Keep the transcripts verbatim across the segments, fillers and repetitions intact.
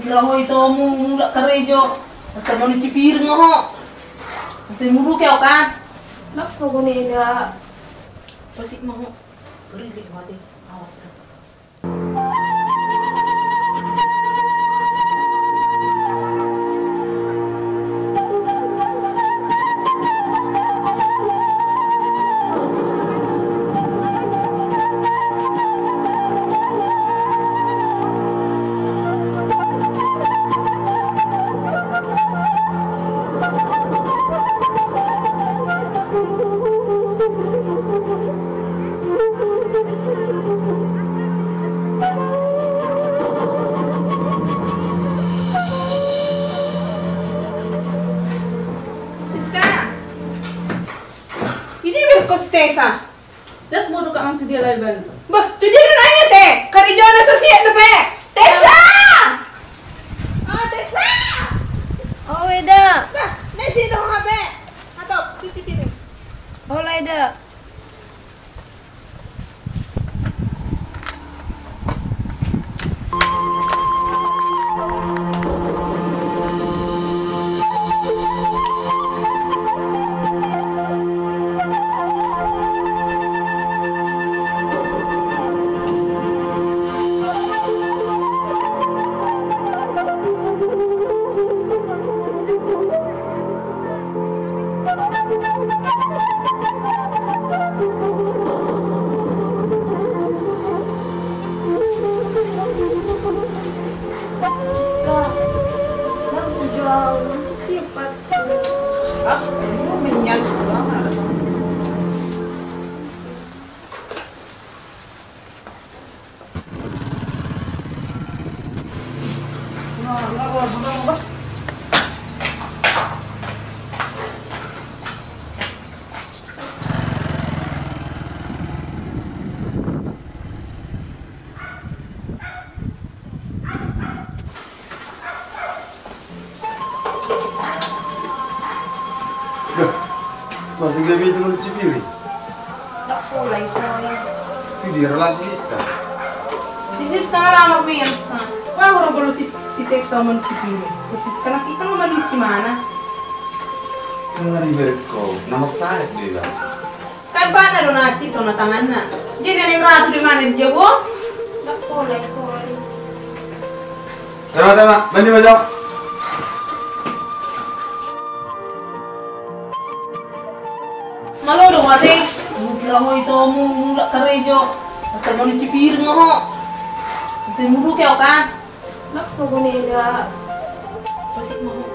Laho ito mu mulak karejo. Antong manu cipiring ho. Asa muruke ho kan. Nak sogo ni eda. Pasik mau. Beri di mati. Awas. Siska. Ini berkos Tesa. Dat mau tukang tu dia lagi ban. Bah, tu dia nanya te. Karejo na sosial dope. Tesa. Ah, Tesa. Oh, eda. Bah, nasi dong H P. Atau cuci piring. Oh, lah, eda. Siska, lagu jauh, cepat. Ah, ini menyan banget. Dah, masih gak bisa nulis cipiri. Dak pola i, pola i. Itu dia relasi Siska. Si Siska ma lamar pian sa. Wah, orang perlu si, si Tesa ma nulis cipiri. Si Siska na kita ma nulis cimana. Dengar ibarat kau, nama saya dia. Kan pana do na ci sona tanganna. Dia nenek ratu di mana dia, Bo? Dak pola i, pola i. Tema, tema, mandi ma jo. Malo do mate. Mukira ho ito mu mulak karejo. Antong manu cipiring ho. Asa muruke ho kan. Nak sogo ni eda. Pasik mau.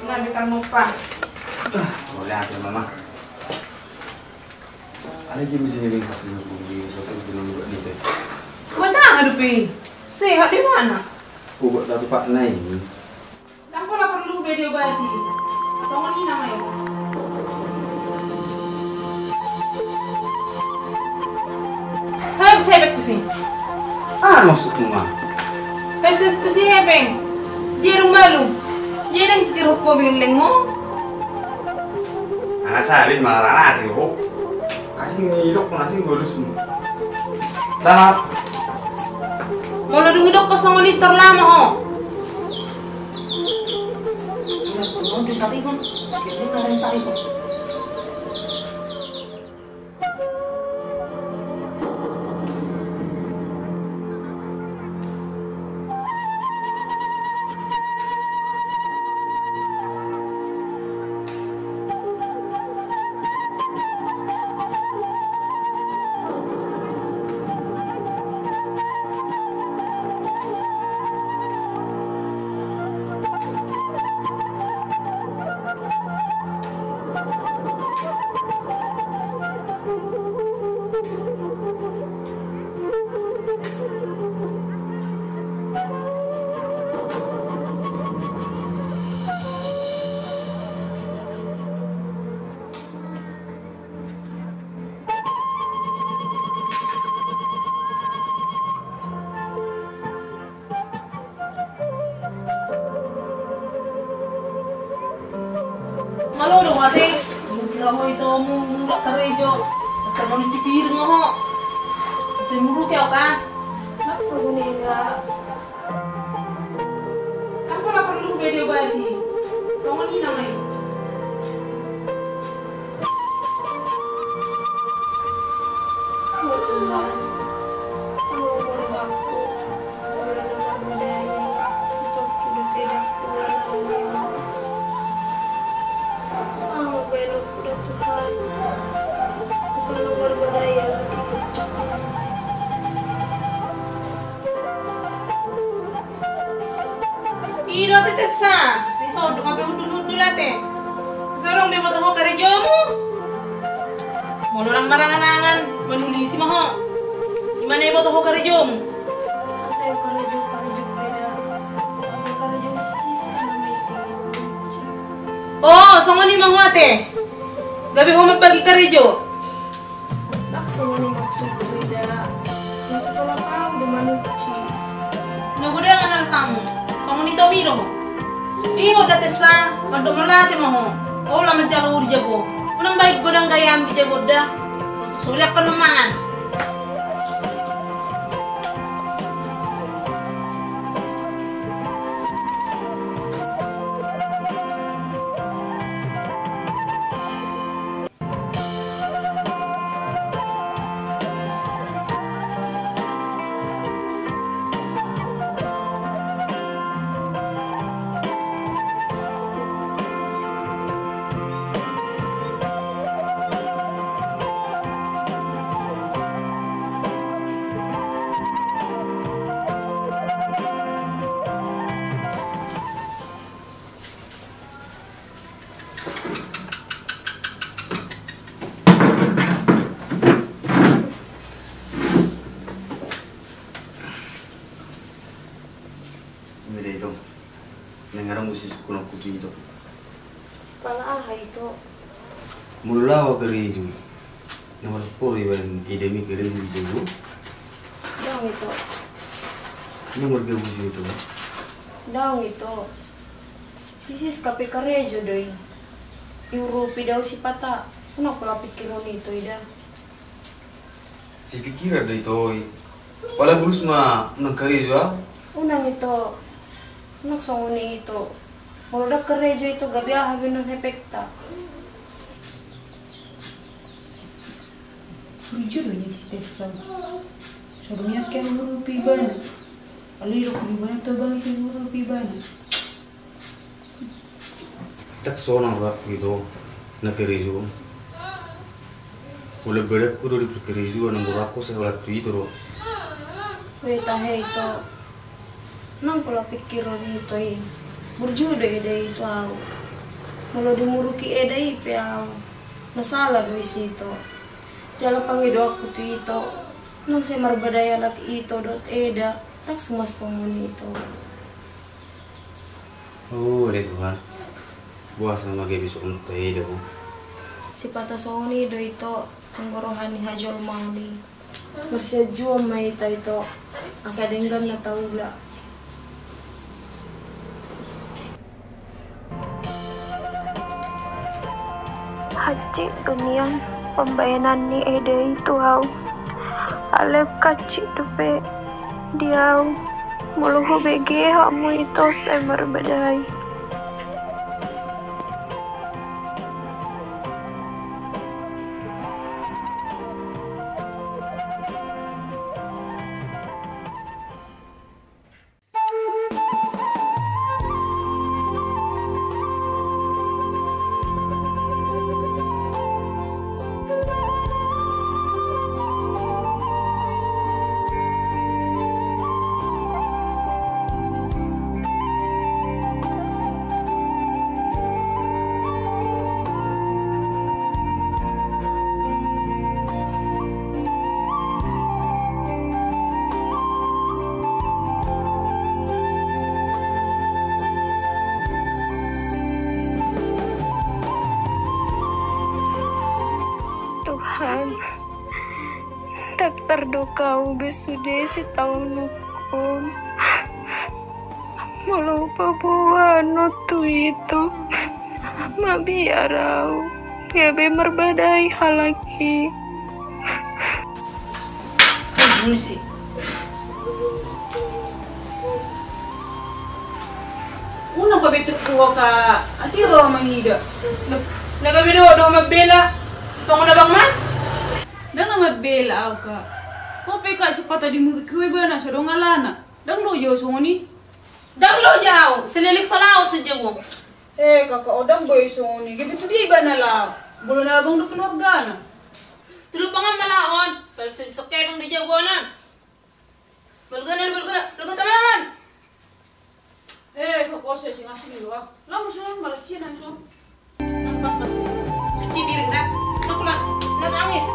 Ngambil kan mopa. Boleh ada mama. Ada game bisa jadi saksi nunggu di satu di nomor dua nih. Buat apa dope? Sehat di mana? Buat satu pak nai. Ndang pola perlu be diobati. Songon i nama i. Hei, bisa hebek tusi. Ah, maksudmu ma. Hei, bisa tusi hebek. Dia dong malu. Dia dong tiruk ko bileng mo. Ana sabit malah rana tiruk. Asing ni dok, asing bolus. Selamat. Molo dung dok kosong ni terlama ho. Ate, mungkin ho ito mu mulak karejo. Ate, mau nyuci piring ho. Saya muru ke apa? Maksudnya enggak. Kan pola perlu bede baju. Songon i nama i. Oh Tuhan, oh Tuhan, aku, aku lalap marbadai, untuk kuda tidak pulang. Aku belok kuda Tuhan. Selalu marbadai ya. I do ate Tessa, i so do ngape hundul-hundul ate. Solong be boto ho karejomu. Molo ndang marangan-angan, manulisi ma ho. I ma na i boto ho karejomu. Asa i karejo, karejo beda. Karejo sisi sana ma isi. Oh, songon i ma ho ate. Gabe ho mambagi karejo. Ndang songon i maksudku ida. Maksud tolap au do manuci. Na godang alasanmu. Songon i tomi do ho. Ingot da Tessa, mandok mauliate ma ho. Olo manjalo ho di jabu. Unang baen godang gayam di jabu da. Suliakkon mangan. Mila ito. Nang adong do sisungkunonku tu ito. Pala aha ito? Molo laho karejo i, na marporo iba i dami karejo di jabu? Ndang ito. Nang margabus ito? Ndang ito. Si Siska pe karejo do i. Iurupi do au sipata. Unang pola pingkiron ito ida. Sipikiran do ito i. Pala bulus ma unang karejo au. Unang ito. Unang songon i ito. Molo ndang karejo ito gabe aha be non hepengta. Burju do ni si Tessa. Songon i angka huurupi ibana. Alai didok ibana tu abang i sai huurupi ibana. Ndang sonang rohangku ito na karejo. Molo badanku do diparkarejoan, nang rohangku sai holan tu ito do. Weh tahe ito. Nang pola pingkiron ito i. Burju do eda i tu au. Molo dimuruki eda i pe au, na sala do i si ito. Jala pangidoanku tu ito, nang sai marbadai halak ito dohot eda, ndang suman songon i ito. O ale Tuhan, boasa ma gabe songon on taida ho? Sipata songon i do ito, anggo roha ni hajolmaon i. Marsianjuan ma hita ito, asa denggan na taula. Hansit do nian pambahenan ni eda i tu au. Alai hansit dope di au molo hubege hamu ito sai marbadai. Tuhan, ndang tardok au be sude sitaononku on. Molo hupaboa annon tu ito, Mabiar au, gabe marbadai halak i. Unang pabetuk ho, Kak. Asi ro mangida. Na gabe do, do mambela. Songon abang ma? Ndang na mambela au, Kak. Ho pe, Kak, sipata di murid ho ibana, so dong alana. Ndang loja au songon i. Ndang loja au, selelik so laos saja bo. Eh, Kaka, o ndang boi songon i. Gabe tu dia ibana laho? Bolon abang do keluargana. Tu lompangan ma laho on. Pala bisa-bisa kebang do jagoan on. Balgana, balgana, balgana taman. Eh, kok kose sing asing do ah. Lamu sudah malas sih nang so. Cuci piring dah. Nak pulang. Nak angis.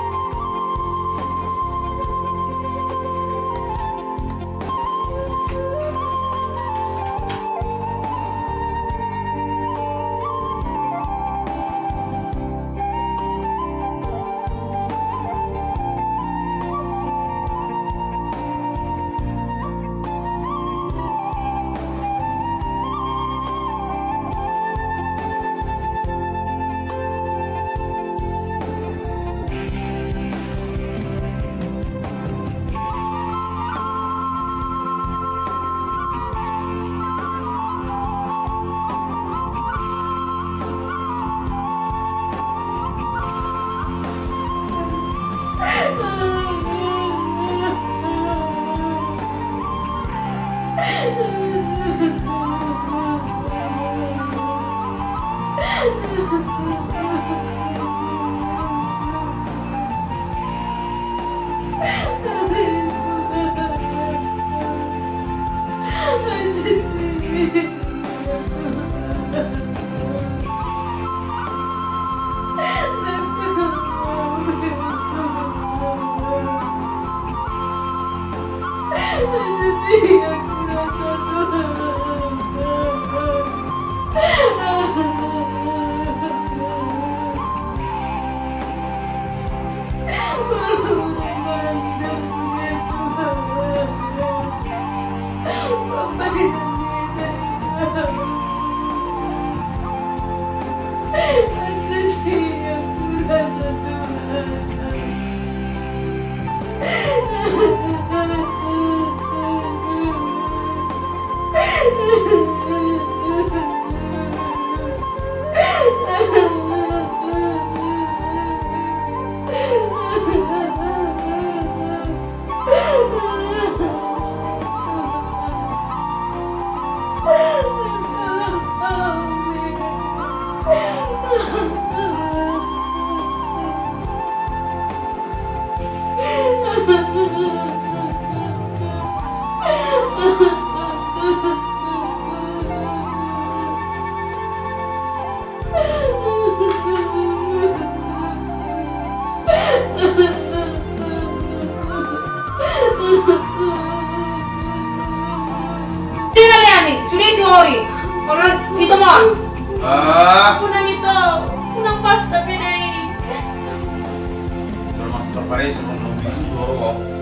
Tinggal ya nih, sudah itu hori. Kalau itu mon. Ah. Unang itu, unang pas tapi dai. Kalau masuk terparis, mau bisa dua rokok.